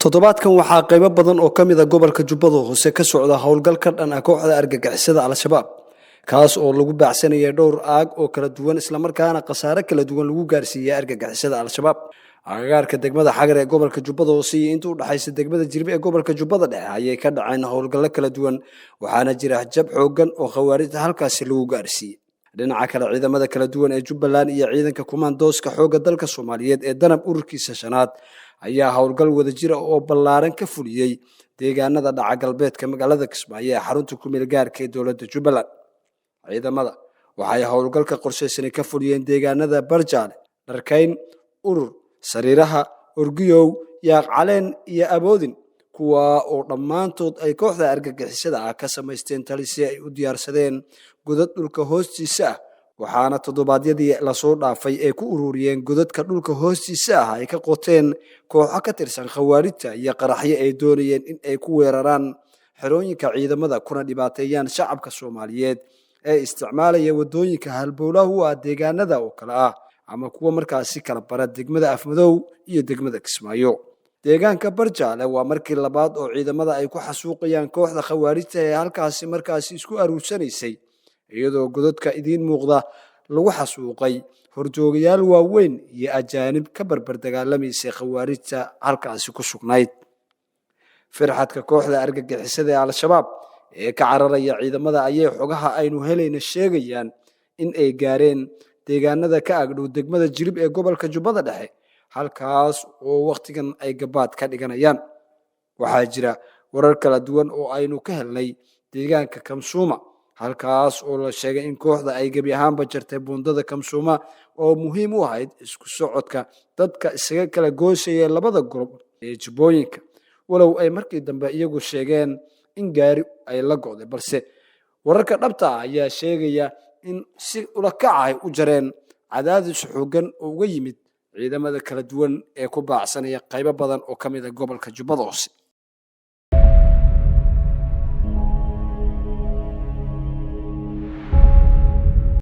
Toddobaadkan waxaa qaybo badan oo ka mid a gobolka Jubbada Hoose ka socda howlgal ka dhan ah kooxda argagixisada Al-Shabaab, kaas oo lagu baacsanayay dhowr aag oo kala duwan, islamarkaana khasaare kala duwan lagu gaarsiiyey argagixisada Al-Shabaab. Agagaarka degmada Xagar ee gobolka Jubbada Hoose iyo inta u dhexaysa degmada Jirbe ee gobolka Jubbada Dhexe ayay ka dhaceen howlgallo kala duwan, waxaana jira jab xooggan oo khawaarijta halkaasi lagu gaarsiiyey. Dhinaca kale, ciidamada kala duwan ee Jubbaland iyo ciidanka kumaandooska xoogga dalka Soomaaliyeed ee Danab ururkiisa shanaad ayaa howlgal wadajira oo ballaaran ka fuliyey deegaanada dhaca galbeedka magaalada Kismaayo ee xarunta kumeel gaarka ee dowladda Jubbaland. Ciidamada waxay howlgalka qorshaysanay ka fuliyeen deegaanada Barjaale, Dharkayn, Urur, Sariiraha, Orgiyow, Yaaqcaleen iyo Aboodin, kuwa oo dhammaantood ay kooxda argagixisada ah ka samaysteen tali si ay u diyaarsadeen godad dhulka hoostiisa ah, waxaana toddobaadyadii lasoo dhaafay ay ku ururiyeen godadka dhulka hoostiisa ah ay ka qoteen kooxo ka tirsan khawaarijta iyo qaraxyo ay doonayeen in ay ku weeraraan xerooyinka ciidamada kuna dhibaateeyaan shacabka Soomaaliyeed ee isticmaalaya waddooyinka halbowlaha u ah deegaanada oo kale ah ama kuwa markaasi kala bara degmada Afmadow iyo degmada Kismaayo. Deegaanka Barjaale waa markii labaad oo ciidamada ay ku xasuuqayaan kooxda khawaarijta ee halkaasi markaasi isku aruursanaysay, iyadoo godadka idiin muuqda lagu xasuuqay horjoogayaal waaweyn iyo ajaanib ka barbar dagaalamaysay khawaarijta halkaasi ku sugnayd. Firxadka kooxda argagixisada ee Al-Shabaab ee ka cararaya ciidamada ayay xogaha aynu helayna sheegayaan in ay gaareen deegaanada ka agdhow degmada Jilib ee gobolka Jubbada Dhexe, halkaas oo wakhtigan ay gabaad ka dhiganayaan. Waxaa jira warar kala duwan oo aynu ka helnay deegaanka Kamsuuma, halkaas oo la sheegay in kooxda ay gebi ahaanba jartay buundada Kamsuuma oo muhiim u ahayd isku socodka dadka isaga kala goosaya labada gorob ee Jubbooyinka, walow ay markii dambe iyagu sheegeen in gaari ay la go'day, balse wararka dhabta ah ayaa sheegaya in si ula kac ay u jareen cadaadis xooggan oo uga yimid ciidamada kala duwan ee ku baacsanaya qaybo badan oo ka mid a gobolka Jubbada Hoose.